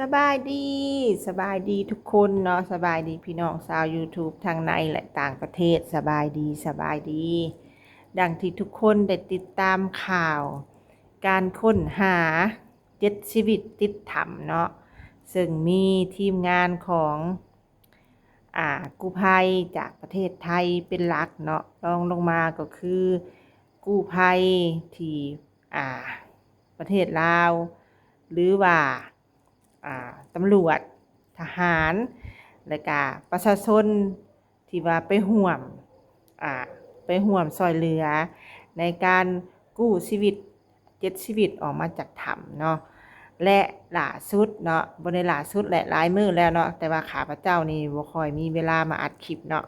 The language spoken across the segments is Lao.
ສະບາຍດີ ສະບາຍດີທຸກຄົນເນາະ ສະບາຍດີພີ່ນ້ອງຊາວ YouTube ທັງໃນ ແລະ ຕ່າງປະເທດ ສະບາຍດີ ສະບາຍດີ. ດັ່ງທີ່ທຸກຄົນໄດ້ຕິດຕາມຂ່າວການຄົ້ນຫາເຈັດຊີວິດຕິດຖ້ຳເນາະ ເຊິ່ງມີທີມງານຂອງ ອ່າ ກູ້ໄພຈາກປະເທດໄທເປັນຫຼັກເນາະ ລອງລົງມາກໍຄືກູ້ໄພທີ່ ອ່າ ປະເທດລາວ ຫຼືວ່າ ອ່າ ຕຳຫຼວດ, ທະຫານ ແລະກະປະຊາຊົນທີ່ວ່າໄປຮ່ວມ ອ່າ ໄປຮ່ວມຊ່ອຍເຫຼືອໃນການກູ້ຊີວິດ ເຈັດຊີວິດອອກມາຈາກຖ້ຳເນາະ ແລະຫຼ້າສຸດເນາະ ບໍ່ໄດ້ຫຼ້າສຸດແຫຼະ ຫຼາຍມື້ແລ້ວເນາະ ແຕ່ວ່າຂ້າພະເຈົ້ານີ້ບໍ່ຄ່ອຍມີເວລາມາອັດຄລິບເນາະ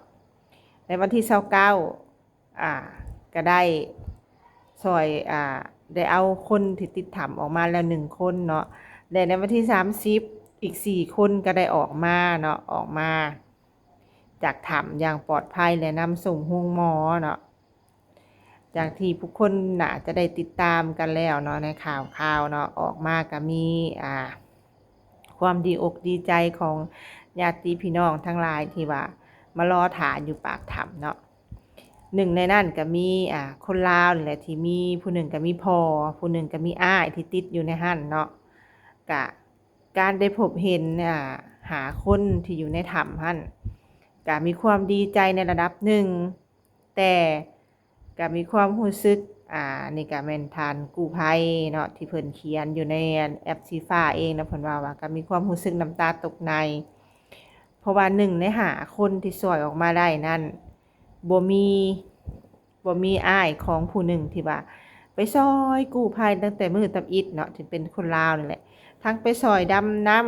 ໃນວັນທີຊາວເກົ້າ ອ່າ ກະໄດ້ຊ່ອຍ ອ່າ ໄດ້ເອົາຄົນທີ່ຕິດຖ້ຳອອກມາແລ້ວໜຶ່ງຄົນເນາະ ແລະໃນວັນທີສາມສິບ ອີກສີ່ຄົນກະໄດ້ອອກມາເນາະ ອອກມາຈາກຖ້ຳຢ່າງປອດໄພ ແລະນຳສົ່ງໂຮງໝໍເນາະ. ຢ່າງທີ່ຜູ້ຄົນໜ້າຈະໄດ້ຕິດຕາມກັນແລ້ວເນາະ ໃນຂ່າວໆເນາະ ອອກມາກະມີ ອ່າ ຄວາມດີອົກດີໃຈຂອງຍາດຕິພີ່ນ້ອງທັງຫຼາຍທີ່ວ່າມາລໍຖ້າຢູ່ປາກຖ້ຳເນາະ. ໜຶ່ງໃນນັ້ນກະມີ ອ່າ ຄົນລາວນີ້ແຫຼະ ທີ່ມີຜູ້ໜຶ່ງກະມີພໍ່ ຜູ້ໜຶ່ງກະມີອ້າຍທີ່ຕິດຢູ່ໃນຫັ້ນເນາະ. ກະການໄດ້ພົບເຫັນ ອ່າ ຫ້າຄົນທີ່ຢູ່ໃນຖ້ຳຫັ້ນ ກະມີຄວາມດີໃຈໃນລະດັບໜຶ່ງ ແຕ່ກະມີຄວາມຮູ້ສຶກ ອ່າ ນີ້ກະແມ່ນທ່ານກູ້ໄພເນາະ ທີ່ເພິ່ນຂຽນຢູ່ໃນອັນແອັບສີຟ້າເອງນະ ເພິ່ນເວົ້າວ່າກະມີຄວາມຮູ້ສຶກນ້ຳຕາຕົກໃນ ເພາະວ່າໜຶ່ງໃນຫ້າຄົນທີ່ຊ່ອຍອອກມາໄດ້ນັ້ນ ບໍ່ມີ ບໍ່ມີອ້າຍຂອງຜູ້ໜຶ່ງທີ່ວ່າໄປຊ່ອຍກູ້ໄພຕັ້ງແຕ່ມື້ຕຳອິດເນາະ ທີ່ເປັນຄົນລາວນີ້ແຫຼະ ທັງໄປຊ່ອຍດຳນ້ຳ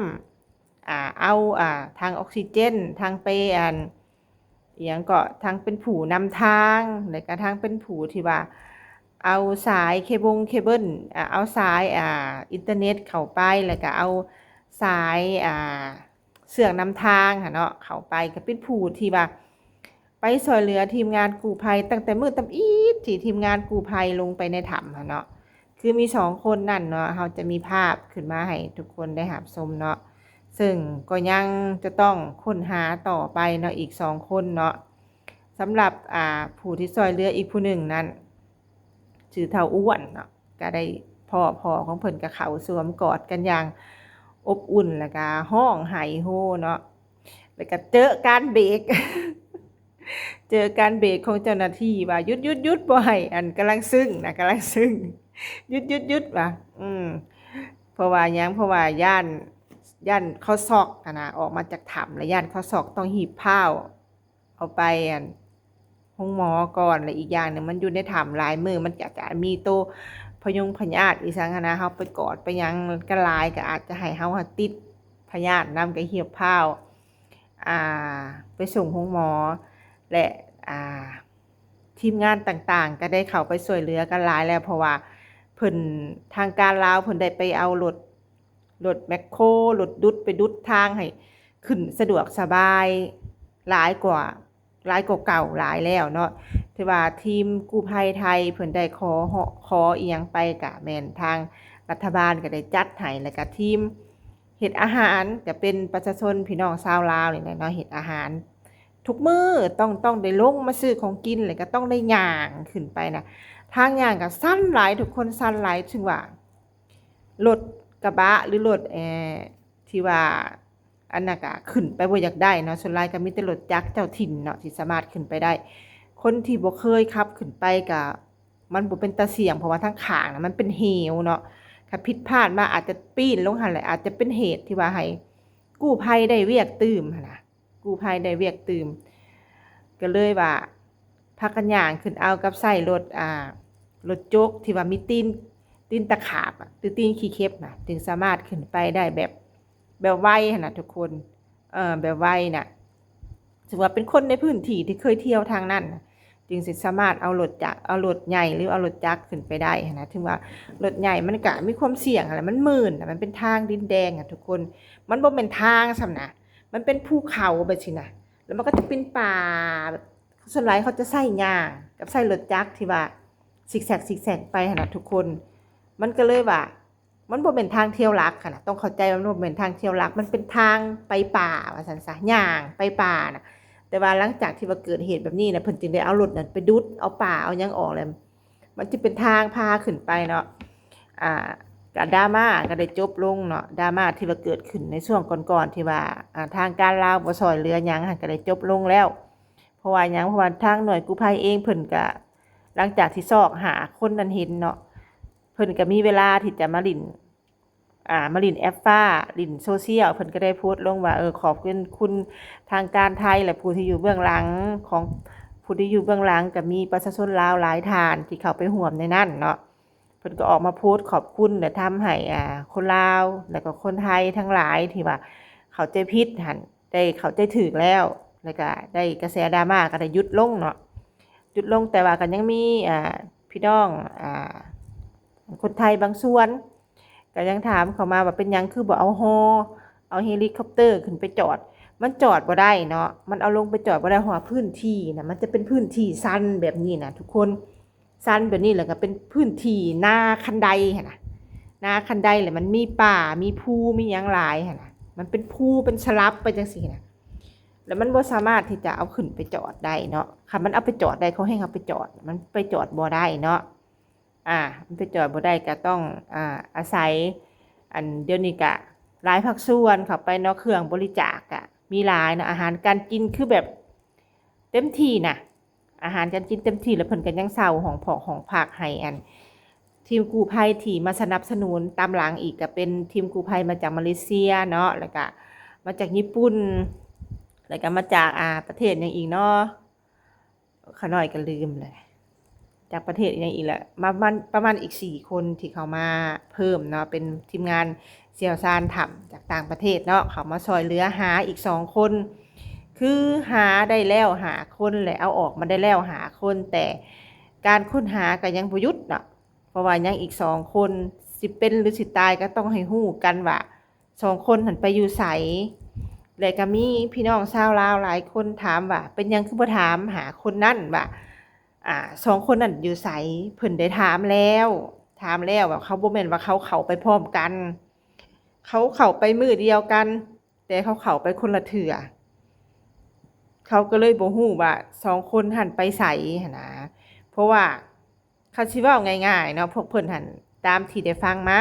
ອ່າ ເອົາ ອ່າ ຖັງອອກຊີເຈນ ທັງໄປ ອັນ ອີຫຍັງເກາະ ທັງເປັນຜູ້ນຳທາງ ແລະກະທັງເປັນຜູ້ທີ່ວ່າເອົາສາຍເຄບົງເຄເບິນ ອ່າ ເອົາສາຍ ອ່າ ອິນເຕີເນັດເຂົ້າໄປ ແລະກະເອົາສາຍ ອ່າ ເຊື່ອງນຳທາງຫັ້ນເນາະ ເຂົ້າໄປ ກະເປັນຜູ້ທີ່ວ່າໄປຊ່ອຍເຫຼືອທີມງານກູ້ໄພຕັ້ງແຕ່ມື້ຕຳອິດ ທີ່ທີມງານກູ້ໄພລົງໄປໃນຖ້ຳຫັ້ນເນາະ. ຄືມີສອງຄົນນັ້ນເນາະ ເຮົາຈະມີພາບຂຶ້ນມາໃຫ້ທຸກຄົນໄດ້ຮັບຊົມເນາະ ເຊິ່ງກໍຍັງຈະຕ້ອງຄົ້ນຫາຕໍ່ໄປເນາະ ອີກສອງຄົນເນາະ. ສຳລັບ ອ່າ ຜູ້ທີ່ຊ່ອຍເຫຼືອອີກຜູ້ໜຶ່ງນັ້ນ ຊື່ທ້າວອ້ວນເນາະ ກະໄດ້ພໍ່ ພໍ່ຂອງເພິ່ນກະເຂົ້າສວມກອດກັນຢ່າງອົບອຸ່ນ ແລ້ວກະຮ້ອງໄຫ້ໂຮເນາະ ແລ້ວກະເຈີການເບກ ເຈີການເບກຂອງເຈົ້າໜ້າທີ່ວ່າ ຢຸດໆໆ ບໍ່ໃຫ້ ອັນ ກຳລັງຊຶ້ງນະ ກຳລັງຊຶ້ງ ຢຸດໆໆ ວ່າ ອືມ ເພາະວ່າຫຍັງ ເພາະວ່າຢ້ານ ຢ້ານເຂົາຊັອກຫັ້ນນະ ອອກມາຈາກຖ້ຳ ແລ້ວຢ້ານເຂົາຊັອກ ຕ້ອງຮີບພາວເອົາໄປ ອັນ ໂຮງໝໍກ່ອນ ແລະ ອີກຢ່າງໜຶ່ງ ມັນຢູ່ໃນຖ້ຳຫຼາຍມື້ ມັນກະຈະມີໂຕພະຍົງພະຍາດອີ່ຫຍັງຫັ້ນນະ ເຮົາໄປກອດໄປຫຍັງກັນຫຼາຍ ກະອາດຈະໃຫ້ເຮົາຫັ້ນຕິດພະຍາດນຳ ກະຮີບພາວ ອ່າ ໄປສົ່ງໂຮງໝໍ ແລະ ອ່າ ທີມງານຕ່າງໆ ກະໄດ້ເຂົ້າໄປຊ່ວຍເຫຼືອກັນຫຼາຍແລ້ວ ເພາະວ່າເພິ່ນ ທາງການລາວເພິ່ນໄດ້ໄປເອົາລົດ ລົດແມັກໂຄ ລົດດຸດ ໄປດຸດທາງໃຫ້ຂຶ້ນສະດວກສະບາຍຫຼາຍກວ່າ ຫຼາຍກວ່າເກົ່າຫຼາຍແລ້ວເນາະ. ຖືວ່າທີມກູ້ໄພໄທເພິ່ນໄດ້ຂໍ ຂໍອີ່ຫຍັງໄປ ກະແມ່ນທາງລັດຖະບານກະໄດ້ຈັດໃຫ້ ແລ້ວກະທີມເຮັດອາຫານກະເປັນປະຊາຊົນພີ່ນ້ອງຊາວລາວນີ້ແຫຼະເນາະ ເຮັດອາຫານທຸກມື້ ຕ້ອງ ຕ້ອງໄດ້ລົງມາຊື້ຂອງກິນ ແລ້ວກະຕ້ອງໄດ້ຍ່າງຂຶ້ນໄປນະ ທາງຍ່າງກະຊັນຫຼາຍ ທຸກຄົນ ຊັນຫຼາຍ ເຖິງວ່າ ລົດກະບະ ຫຼື ລົດ ເອີ ທີ່ວ່າ ອັນນັ້ນກະຂຶ້ນໄປບໍ່ຢາກໄດ້ເນາະ ສ່ວນຫຼາຍກະມີແຕ່ລົດຈັກເຈົ້າຖິ່ນເນາະ ທີ່ສາມາດຂຶ້ນໄປໄດ້. ຄົນທີ່ບໍ່ເຄີຍຂັບຂຶ້ນໄປກະ ມັນບໍ່ເປັນຕາສ່ຽງ ເພາະວ່າທາງຂ້າງນະ ມັນເປັນເຫວເນາະ ຖ້າຜິດພາດມາອາດຈະປີນລົງຫັ້ນແຫຼະ ອາດຈະເປັນເຫດທີ່ວ່າໃຫ້ກູ້ໄພໄດ້ວຽກຕື່ມຫັ້ນນະ. ກູ້ໄພໄດ້ວຽກຕື່ມ ກະເລີຍວ່າພາກັນຍ່າງຂຶ້ນເອົາກັບໃຊ້ລົດ ອ່າ ລົດຈົກທີ່ວ່າມີຕີນ ຕີນຕະຂາບອະ ຫຼື ຕີນຂີ້ເຂັບນະ ຈຶ່ງສາມາດຂຶ້ນໄປໄດ້ແບບ ແບບໄວຫັ້ນນະທຸກຄົນ ເອີ ແບບໄວນະ ຖືວ່າເປັນຄົນໃນພື້ນທີ່ທີ່ເຄີຍທ່ຽວທາງນັ້ນນະ ຈຶ່ງຊິສາມາດເອົາລົດຈັກ ເອົາລົດໃຫຍ່ ຫຼື ເອົາລົດຈັກຂຶ້ນໄປໄດ້ຫັ້ນນະ. ເຖິງວ່າລົດໃຫຍ່ມັນກະມີຄວາມສ່ຽງຫັ້ນແຫຼະ ມັນມື່ນນະ ມັນເປັນທາງດິນແດງອະທຸກຄົນ ມັນບໍ່ແມ່ນທາງຊ້ຳນະ ມັນເປັນພູເຂົາແບບຊີ້ນະ ແລ້ວມັນກໍຈະເປັນປ່າ ແບບ ສ່ວນຫຼາຍເຂົາຈະໃຊ້ຍ່າງກັບໃຊ້ລົດຈັກທີ່ວ່າຊິກແຊັກ ຊິກແຊັກໄປຫັ້ນນະທຸກຄົນ. ມັນກໍເລີຍວ່າ ມັນບໍ່ແມ່ນທາງທ່ຽວຫຼັກຫັ້ນນະ, ຕ້ອງເຂົ້າໃຈວ່າມັນບໍ່ແມ່ນທາງທ່ຽວຫຼັກ, ມັນເປັນທາງໄປປ່າວ່າຊັ້ນຊະ, ຍ່າງໄປປ່ານະ. ແຕ່ວ່າຫຼັງຈາກທີ່ວ່າເກີດເຫດແບບນີ້ນະ ເພິ່ນຈຶ່ງໄດ້ເອົາລົດນັ້ນໄປດຸດເອົາປ່າເອົາຫຍັງອອກ ແລ້ວມັນຈະເປັນທາງພາຂຶ້ນໄປເນາະ. ອ່າ ກະດຣາມາກໍໄດ້ຈົບລົງເນາະ, ດຣາມາທີ່ວ່າເກີດຂຶ້ນໃນຊ່ວງກ່ອນໆ ທີ່ວ່າ ອ່າ ທາງການລາວບໍ່ຊ່ອຍເຫຼືອຫຍັງຫັ້ນ ກໍໄດ້ຈົບລົງແລ້ວ. ເພາະວ່າຫຍັງ? ເພາະວ່າທາງໜ່ວຍກູ້ໄພເອງ ເພິ່ນກະ ຫຼັງຈາກທີ່ຊອກຫາຄົນນັ້ນເຫັນເນາະ ເພິ່ນກະມີເວລາທີ່ຈະມາຫຼິ້ນ ອ່າ ມາຫຼິ້ນແອັບຟ້າ ຫຼິ້ນໂຊຊຽວ, ເພິ່ນກໍໄດ້ໂພສລົງວ່າ ເອີ ຂອບຄຸນ ຄຸນທາງການໄທ ແລະ ຜູ້ທີ່ຢູ່ເບື້ອງຫຼັງຂອງ ຜູ້ທີ່ຢູ່ເບື້ອງຫຼັງ ກໍມີປະຊາຊົນລາວຫຼາຍທ່ານທີ່ເຂົ້າໄປຮ່ວມໃນນັ້ນເນາະ. ເພິ່ນກໍອອກມາໂພສຂອບຄຸນ ແລະ ທຳໃຫ້ ອ່າ ຄົນລາວ ແລະ ກໍຄົນໄທທັງຫຼາຍທີ່ວ່າເຂົ້າໃຈຜິດຫັ້ນ ໄດ້ເຂົ້າໃຈຖືກແລ້ວ ແລ້ວກະໄດ້ ກະແສດຣາມາກໍໄດ້ຢຸດລົງເນາະ, ຢຸດລົງ. ແຕ່ວ່າກໍຍັງມີ ອ່າ ພີ່ນ້ອງ ອ່າ ຄົນໄທບາງສ່ວນກໍຍັງຖາມເຂົ້າມາວ່າ ເປັນຫຍັງຄືບໍ່ເອົາຫໍ່ ເອົາເຮລິຄອບເຕີຂຶ້ນໄປຈອດ? ມັນຈອດບໍ່ໄດ້ເນາະ, ມັນເອົາລົງໄປຈອດບໍ່ໄດ້ ເພາະວ່າພື້ນທີ່ນະ ມັນຈະເປັນພື້ນທີ່ຊັນແບບນີ້ນະທຸກຄົນ. ຊັນແບບນີ້ ແລ້ວກໍເປັນພື້ນທີ່ນາຄັນໄດຫັ້ນນະ, ນາຄັນໄດ ແລ້ວມັນມີປ່າ ມີພູ ມີຫຍັງຫຼາຍຫັ້ນນະ, ມັນເປັນພູ ເປັນສະຫຼັບໄປຈັ່ງຊີ້ນະ, ແລ້ວມັນບໍ່ສາມາດທີ່ຈະເອົາຂຶ້ນໄປຈອດໄດ້ເນາະ. ຄັນມັນເອົາໄປຈອດໄດ້ ເຂົາແຮ່ງເອົາໄປຈອດ, ມັນໄປຈອດບໍ່ໄດ້ເນາະ. ອ່າ ມັນໄປຈອດບໍ່ໄດ້ ກໍຕ້ອງ ອ່າ ອາໄສ ອັນ ດຽວນີ້ກະຫຼາຍພາກສ່ວນເຂົ້າໄປເນາະ, ເຄື່ອງບໍລິຈາກກະມີຫຼາຍເນາະ, ອາຫານການກິນຄືແບບເຕັມທີ່ນະ. ອາຫານການກິນເຕັມທີ່ ແລ້ວເພິ່ນກໍຍັງເຊົ່າຫ້ອງພອກຫ້ອງພັກໃຫ້ ອັນ ທີມກູ້ໄພທີ່ມາສະໜັບສະໜູນຕາມຫຼັງອີກ ກໍເປັນທີມກູ້ໄພມາຈາກມາເລເຊຍເນາະ, ແລ້ວກະມາຈາກຍີ່ປຸ່ນ, ແລ້ວກະມາຈາກ ອ່າ ປະເທດຫຍັງອີກເນາະ, ຂ້ານ້ອຍກໍລືມແຫຼະ, ຈາກປະເທດຫຍັງອີກລະ, ປະມານ ປະມານອີກສີ່ຄົນທີ່ເຂົ້າມາເພີ່ມເນາະ, ເປັນທີມງານຊ່ຽວຊານຖ້ຳຈາກຕ່າງປະເທດເນາະ, ເຂົ້າມາຊ່ອຍເຫຼືອຫາອີກສອງຄົນ. ຄືຫາໄດ້ແລ້ວຫ້າຄົນ ແລະ ເອົາອອກມາໄດ້ແລ້ວຫ້າຄົນ, ແຕ່ການຄົ້ນຫາກໍຍັງບໍ່ຢຸດເນາະ, ເພາະວ່າຍັງອີກສອງຄົນ, ຊິເປັນຫຼືຊິຕາຍກໍຕ້ອງໃຫ້ຮູ້ກັນວ່າສອງຄົນຫັ້ນໄປຢູ່ໃສ. ແລະ ກໍມີພີ່ນ້ອງຊາວລາວຫຼາຍຄົນຖາມວ່າ ເປັນຫຍັງຄືບໍ່ຖາມຫາຄົນນັ້ນວ່າ ອ່າ ສອງຄົນນັ້ນຢູ່ໃສ? ເພິ່ນໄດ້ຖາມແລ້ວ, ຖາມແລ້ວວ່າ ເຂົາ ບໍ່ແມ່ນວ່າເຂົາເຂົ້າໄປພ້ອມກັນ, ເຂົາເຂົ້າໄປມື້ດຽວກັນ ແຕ່ເຂົາເຂົ້າໄປຄົນລະເທື່ອ, ເຂົາກໍເລີຍບໍ່ຮູ້ວ່າສອງຄົນຫັ້ນໄປໃສຫັ້ນນະ. ເພາະວ່າ ຄັນຊິເວົ້າງ່າຍໆເນາະ ພວກເພິ່ນຫັ້ນ ຕາມທີ່ໄດ້ຟັງມາ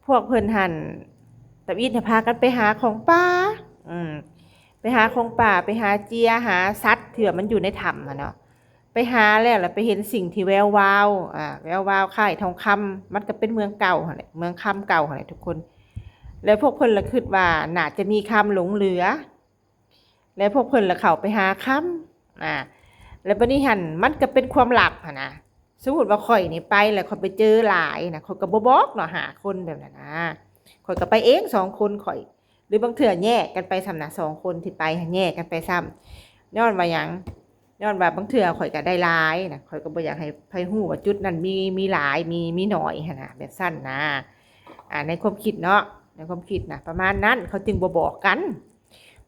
ພວກເພິ່ນຫັ້ນ ຕຳອິດໃຫ້ພາກັນໄປຫາຂອງປ່າ, ອືມ ໄປຫາຂອງປ່າ, ໄປຫາເຈຍ ຫາສັດທີ່ວ່າມັນຢູ່ໃນຖ້ຳຫັ້ນເນາະ. ໄປຫາແລ້ວ ແລ້ວໄປເຫັນສິ່ງທີ່ແວວວາວ ອ່າ ແວວວາວຄ້າຍທອງຄຳ, ມັນກໍເປັນເມືອງເກົ່າຫັ້ນແຫຼະ, ເມືອງຄຳເກົ່າຫັ້ນແຫຼະທຸກຄົນ. ແລ້ວພວກເພິ່ນລະຄິດວ່າໜ້າຈະມີຄຳຫຼົງເຫຼືອ, ແລ້ວພວກເພິ່ນລະເຂົ້າໄປຫາຄຳ ອ່າ ແລ້ວບັດນີ້ຫັ້ນ ມັນກໍເປັນຄວາມລັບຫັ້ນນະ. ສົມມຸດວ່າຂ້ອຍນີ້ໄປ ແລ້ວຂ້ອຍໄປເຈີຫຼາຍນະ, ຂ້ອຍກໍບໍ່ບອກເນາະ ຫ້າຄົນແບບນັ້ນນະ, ຂ້ອຍກໍໄປເອງສອງຄົນຂ້ອຍ ຫຼືບາງເທື່ອແຍກກັນໄປຊ້ຳນະ, ສອງຄົນທີ່ໄປຫັ້ນແຍກກັນໄປຊ້ຳ. ຍ້ອນວ່າຫຍັງ? ຍ້ອນວ່າບາງເທື່ອຂ້ອຍກໍໄດ້ຫຼາຍນະ, ຂ້ອຍກໍບໍ່ຢາກໃຫ້ໃຜຮູ້ວ່າຈຸດນັ້ນມີ ມີຫຼາຍ ມີ ມີໜ້ອຍຫັ້ນນະ, ແບບຊັ້ນນະ. ອ່າ ໃນຄວາມຄິດເນາະ, ໃນຄວາມຄິດນະ ປະມານນັ້ນ, ເຂົາຈຶ່ງບໍ່ບອກກັນ.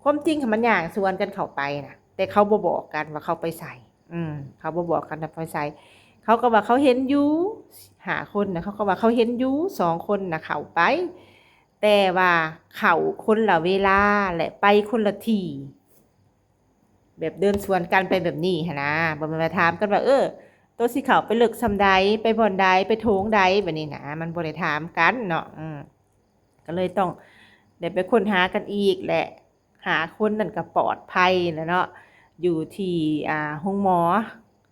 ຄວາມຈິງຫັ້ນມັນຍ່າງສວນກັນເຂົ້າໄປນະ, ແຕ່ເຂົາບໍ່ບອກກັນວ່າເຂົາໄປໃສ. ອືມ ເຂົາບໍ່ບອກກັນວ່າໄປໃສ. ເຂົາກໍວ່າເຂົາເຫັນຢູ່ ຫ້າຄົນນະ, ເຂົາກໍວ່າເຂົາເຫັນຢູ່ ສອງຄົນນະເຂົ້າໄປ, ແຕ່ວ່າເຂົ້າຄົນລະເວລາ ແລະ ໄປຄົນລະທີ່. ແບບເດີນສວນກັນໄປແບບນີ້ຫັ້ນນະ, ບໍ່ແມ່ນວ່າຖາມກັນວ່າ ເອີ ໂຕຊິເຂົ້າໄປເລິກສ່ຳໃດ ໄປບ່ອນໃດ ໄປໂຖງໃດ ແບບນີ້ນະ, ມັນບໍ່ໄດ້ຖາມກັນເນາະ. ອືມ ກໍເລີຍຕ້ອງໄດ້ໄປຄົ້ນຫາກັນອີກ ແລະ ຫ້າຄົນນັ້ນກໍປອດໄພແລ້ວເນາະ, ຢູ່ທີ່ ອ່າ ໂຮງໝໍ,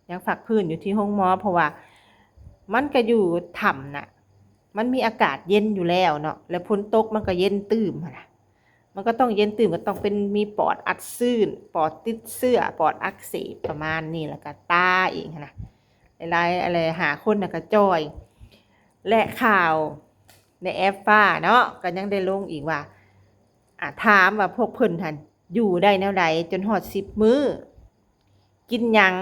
ຍັງພັກຟື້ນຢູ່ທີ່ໂຮງໝໍ, ເພາະວ່າມັນກໍຢູ່ຖ້ຳນະ, ມັນມີອາກາດເຢັນຢູ່ແລ້ວເນາະ, ແລ້ວຝົນຕົກມັນກໍເຢັນຕື່ມຫັ້ນນະ. ມັນກໍຕ້ອງເຢັນຕື່ມ, ກໍຕ້ອງເປັນ ມີປອດອັດຊືນ, ປອດຕິດເຊື້ອ, ປອດອັກເສບ ປະມານນີ້, ແລ້ວກໍຕາອີກຫັ້ນນະ, ຫຼາຍໆ ອັນ ຫ້າຄົນນະກໍຈ່ອຍ. ແລະ ຂ່າວໃນແອັບຟ້າເນາະ ກໍຍັງໄດ້ລົງອີກວ່າ ອ່າ ຖາມວ່າພວກເພິ່ນຫັ້ນຢູ່ໄດ້ແນວໃດຈົນຮອດສິບມື້, ກິນຫຍັງ?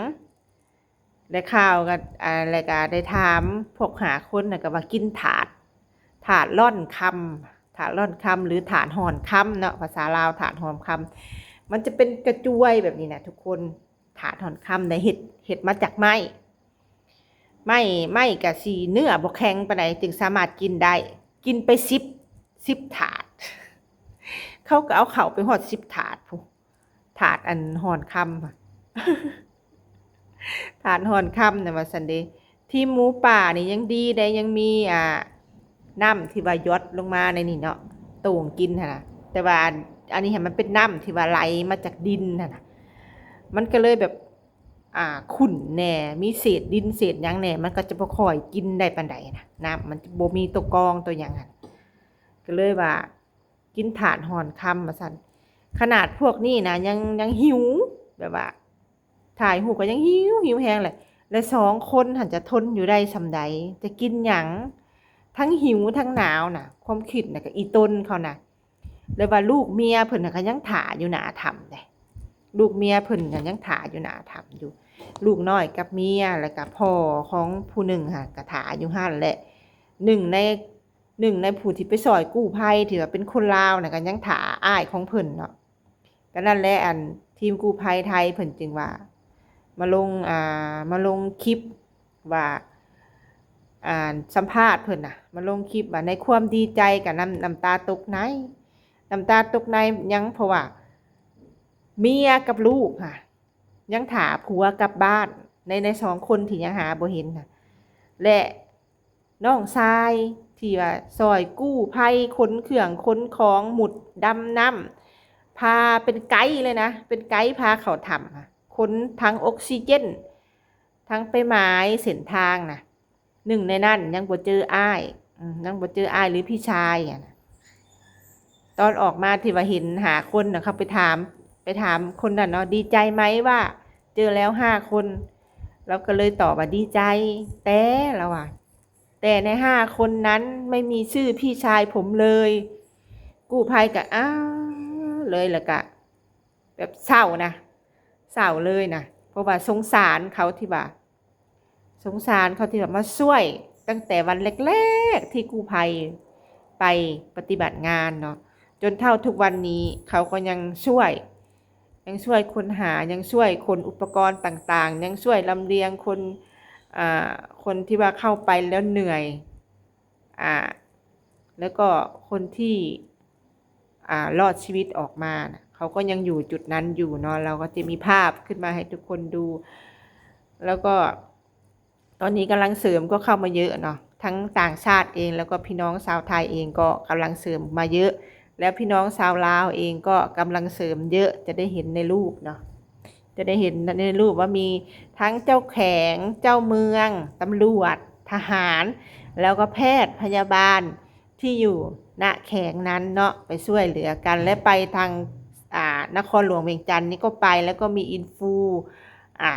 ແລະ ຂ່າວກໍ ອ່າ ແລະ ກໍໄດ້ຖາມພວກຫ້າຄົນນະ ກໍວ່າກິນຖາດ, ຖາດລ້ອນຄຳ, ຖາດລ້ອນຄຳ ຫຼື ຖາດຮ້ອນຄຳເນາະ, ພາສາລາວຖາດຮ້ອນຄຳ. ມັນຈະເປັນກະຈວຍແບບນີ້ນະທຸກຄົນ, ຖາດຮ້ອນຄຳໄດ້ເຮັດ, ເຮັດມາຈາກໄມ້. ໄມ້ ໄມ້ກະຊິເນື້ອບໍ່ແຂງປານໃດ ຈຶ່ງສາມາດກິນໄດ້. ກິນໄປສິບ ສິບຖາດ ເຂົາກໍເອົາເຂົ້າໄປຮອດສິບຖາດພຸ້ນ ຖາດອັນຮ່ອນຄຳ ຖາດຮ່ອນຄຳນະ ວ່າຊັ້ນເດ. ທີມໝູປ່ານີ້ຍັງດີໄດ໋ ຍັງມີ ອ່າ ນ້ຳທີ່ວ່າຢອດລົງມາໃນນີ້ເນາະ ໂຕ່ງກິນຫັ້ນນະ. ແຕ່ວ່າອັນ ອັນນີ້ຫັ້ນມັນເປັນນ້ຳທີ່ວ່າໄຫຼມາຈາກດິນຫັ້ນນະ ມັນກໍເລີຍແບບ ອ່າ ຂຸ້ນແດ່ ມີເສດດິນເສດຫຍັງແດ່ ມັນກໍຈະບໍ່ຄ່ອຍກິນໄດ້ປານໃດນະ ນ້ຳມັນຈະບໍ່ມີຕົວກອງຕົວຫຍັງຫັ້ນ. ກໍເລີຍວ່າກິນຖາດຮ່ອນຄຳວ່າຊັ້ນ. ຂະໜາດພວກນີ້ນະ ຍັງ ຍັງຫິວ ແບບວ່າຖ່າຍຮູບກໍຍັງຫິວ ຫິວແຮງແຫຼະ ແລະ ສອງຄົນຫັ້ນຈະທົນຢູ່ໄດ້ສ່ຳໃດ ຈະກິນຫຍັງ ທັງຫິວທັງໜາວນະ. ຄວາມຄິດນະ ກໍອີ່ຕົນເຂົານະ ແລ້ວວ່າລູກເມຍເພິ່ນນະກໍຍັງຖ້າຢູ່ໜ້າຖ້ຳເດ້ ລູກເມຍເພິ່ນກໍຍັງຖ້າຢູ່ໜ້າຖ້ຳຢູ່ ລູກນ້ອຍກັບເມຍ ແລ້ວກໍພໍ່ຂອງຜູ້ໜຶ່ງຫັ້ນກໍຖ້າຢູ່ຫັ້ນແຫຼະ. ໜຶ່ງໃນ ໜຶ່ງໃນຜູ້ທີ່ໄປຊ່ອຍກູ້ໄພທີ່ວ່າເປັນຄົນລາວນະ ກໍຍັງຖ້າອ້າຍຂອງເພິ່ນເນາະ. ກໍນັ້ນແຫຼະ ອັນທີມກູ້ໄພໄທເພິ່ນຈຶ່ງວ່າມາລົງ ອ່າ ມາລົງຄລິບ ວ່າ ອ່າ ສຳພາດເພິ່ນນະ ມາລົງຄລິບວ່າໃນຄວາມດີໃຈກັບ ນ້ຳ ນ້ຳຕາຕົກໃນ ນ້ຳຕາຕົກໃນຫຍັງ ເພາະວ່າເມຍກັບລູກຫະ ຍັງຖ້າຜົວກັບບ້ານ ໃນ ໃນສອງຄົນທີ່ຍັງຫາບໍ່ເຫັນນະ ແລະ ນ້ອງຊາຍທີ່ວ່າຊ່ອຍກູ້ໄພ ຂົນເຄື່ອງຂົນຂອງ ມຸດດຳນ້ຳ ພາເປັນໄກເລີຍນະ ເປັນໄກພາເຂົ້າຖ້ຳ ຂົນຖັງອົກຊີເຈນ ທັງໄປໝາຍເສັ້ນທາງນະ. ໜຶ່ງໃນນັ້ນຍັງບໍ່ເຈີອ້າຍ ອືມ ຍັງບໍ່ເຈີອ້າຍ ຫຼື ພີ່ຊາຍຫັ້ນນະ. ຕອນອອກມາທີ່ວ່າເຫັນຫ້າຄົນນະ ເຂົາໄປຖາມ ໄປຖາມຄົນນັ້ນເນາະ ດີໃຈໄໝວ່າເຈີແລ້ວຫ້າຄົນ? ລາວກໍເລີຍຕອບວ່າດີໃຈ ແຕ່ ລາວວ່າ ແຕ່ໃນຫ້າຄົນນັ້ນໄມ່ມີຊື່ພີ່ຊາຍຜົມເລີຍ. ກູ້ໄພກໍອ້າວເລີຍ ແລ້ວກໍ ແບບເສົ້ານະ ເສົ້າເລີຍນະ ເພາະວ່າສົງສານເຂົາທີ່ວ່າ ສົງສານເຂົາທີ່ວ່າມາຊ່ວຍຕັ້ງແຕ່ວັນແລກໆທີ່ກູ້ໄພໄປປະຕິບັດງານເນາະ ຈົນເທົ່າທຸກວັນນີ້ເຂົາກໍຍັງຊ່ວຍ ຍັງຊ່ວຍຄົ້ນຫາ ຍັງຊ່ວຍຂົນອຸປະກອນຕ່າງໆ ຍັງຊ່ວຍລຳລຽງຄົນ ອ່າ ຄົນທີ່ວ່າເຂົ້າໄປແລ້ວເໜື່ອຍ ອ່າ ແລ້ວກໍຄົນທີ່ ອ່າ ລອດຊີວິດອອກມານະ ເຂົາກໍຍັງຢູ່ຈຸດນັ້ນຢູ່ເນາະ ລາວກໍຈະມີພາບຂຶ້ນມາໃຫ້ທຸກຄົນດູ ແລ້ວກໍຕອນນີ້ກຳລັງເສີມກໍເຂົ້າມາເຍອະເນາະ ທັງຕ່າງຊາດເອງ ແລ້ວກໍພີ່ນ້ອງຊາວໄທເອງກໍກຳລັງເສີມມາເຍອະ ແລ້ວພີ່ນ້ອງຊາວລາວເອງກໍກຳລັງເສີມເຍອະ ຈະໄດ້ເຫັນໃນຮູບເນາະ ຈະໄດ້ເຫັນໃນຮູບວ່າມີທັງເຈົ້າແຂວງ ເຈົ້າເມືອງ ຕຳຫຼວດ ທະຫານ ແລ້ວກໍແພດພະຍາບານທີ່ຢູ່ ນະ ແຂວງນັ້ນເນາະ ໄປຊ່ວຍເຫຼືອກັນ ແລະ ໄປທາງ ອ່າ ນະຄອນຫຼວງວຽງຈັນນີ້ກໍໄປ ແລ້ວກໍມີອິນຟູ ອ່າ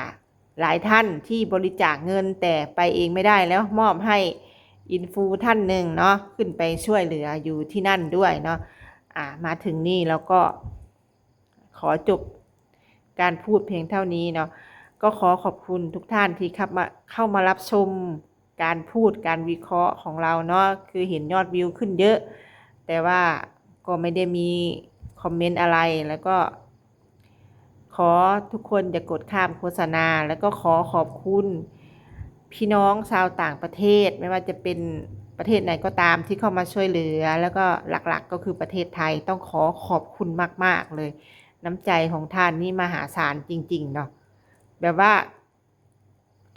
ຫຼາຍທ່ານທີ່ບໍລິຈາກເງິນ ແຕ່ໄປເອງໄມ່ໄດ້ ແລ້ວມອບໃຫ້ອິນຟູທ່ານໜຶ່ງເນາະ ຂຶ້ນໄປຊ່ວຍເຫຼືອຢູ່ທີ່ນັ້ນດ້ວຍເນາະ. ອ່າ ມາເຖິງນີ້ແລ້ວກໍ ຂໍຈົບການພູດພຽງເທົ່ານີ້ເນາະ ກໍຂໍຂອບຄຸນທຸກທ່ານທີ່ເຂົ້າມາ ເຂົ້າມາຮັບຊົມການພູດ ການວິເຄາະຂອງລາວເນາະ ຄືເຫັນຍອດວິວຂຶ້ນເຍອະ ແຕ່ວ່າກໍໄມ່ໄດ້ມີຄອມເມັນອະໄລ ແລ້ວກໍຂໍທຸກຄົນຢ່າກົດຂ້າມໂຄສະນາ ແລ້ວກໍຂໍຂອບຄຸນ ພີ່ນ້ອງຊາວຕ່າງປະເທດ ແມ່ນວ່າຈະເປັນປະເທດໃດກໍຕາມທີ່ເຂົ້າມາຊ່ວຍເຫຼືອ ແລ້ວກໍຫຼັກໆກໍຄືປະເທດໄທ ຕ້ອງຂໍຂອບຄຸນມາກໆເລີຍ. ນ້ຳໃຈຂອງທ່ານນີ້ມະຫາສານຈິງໆເນາະ ແບບວ່າ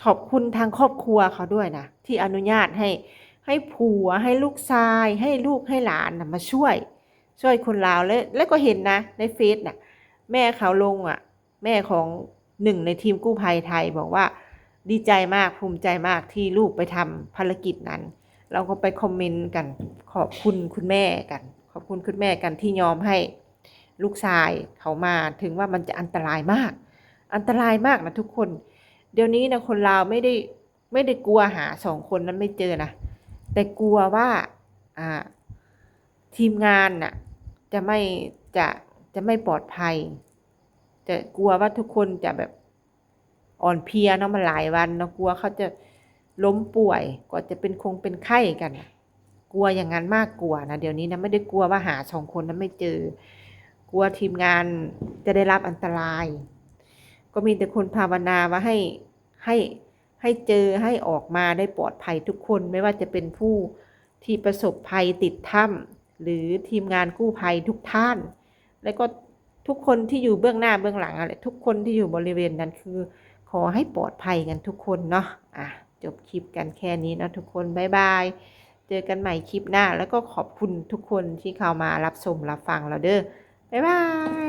ຂອບຄຸນທາງຄອບຄົວເຂົາດ້ວຍນະ ທີ່ອະນຸຍາດໃຫ້ ໃຫ້ຜົວ ໃຫ້ລູກຊາຍ ໃຫ້ລູກໃຫ້ຫຼານນະມາຊ່ວຍ ຊ່ວຍຄົນລາວ ແລະ ແລ້ວກໍເຫັນນະໃນເຟສນະ ແມ່ເຂົາລົງອະ ແມ່ຂອງໜຶ່ງໃນທີມກູ້ໄພໄທບອກວ່າ ດີໃຈມາກ ພູມໃຈມາກທີ່ລູກໄປທຳພາລະກິດນັ້ນ. ລາວກໍໄປຄອມເມັນກັນ ຂອບຄຸນຄຸນແມ່ກັນ ຂອບຄຸນຄຸນແມ່ກັນທີ່ຍອມໃຫ້ລູກຊາຍເຂົາມາ ເຖິງວ່າມັນຈະອັນຕະລາຍມາກ ອັນຕະລາຍມາກນະທຸກຄົນ. ດຽວນີ້ນະ ຄົນລາວໄມ່ໄດ້ ໄມ່ໄດ້ກົວຫາສອງຄົນນັ້ນໄມ່ເຈີນະ ແຕ່ກົວວ່າ ອ່າ ທີມງານນະ ຈະໄມ່ ຈະ ຈະໄມ່ປອດໄພ ຈະ ກົວວ່າທຸກຄົນຈະແບບອ່ອນເພຍເນາະ ມັນຫຼາຍວັນເນາະ ກົວເຂົາຈະລົ້ມປ່ວຍ ກໍຈະເປັນຄົງເປັນໄຂ້ກັນ ກົວຢ່າງນັ້ນມາກກວ່ານະ. ດຽວນີ້ນະ ໄມ່ໄດ້ກົວວ່າຫາສອງຄົນນັ້ນໄມ່ເຈີ ກົວທີມງານຈະໄດ້ຮັບອັນຕະລາຍ. ກໍມີແຕ່ຄົນພາວະນາວ່າໃຫ້ ໃຫ້ ให้เจอให้ออกมาได้ปลอดภัยทุกคน ไม่ว่าจะเป็นผู้ที่ประสบภัยติดถ้ำ หรือทีมงานกู้ภัยทุกท่าน และก็ทุกคนที่อยู่เบื้องหน้าเบื้องหลังนั่นแหละ ทุกคนที่อยู่บริเวณนั้น คือขอให้ปลอดภัยกันทุกคนเนาะ อ่ะ จบคลิปกันแค่นี้เนาะทุกคน บ๊ายบาย เจอกันใหม่คลิปหน้า แล้วก็ขอบคุณทุกคนที่เข้ามารับชมรับฟังเราเด้อ บ๊ายบาย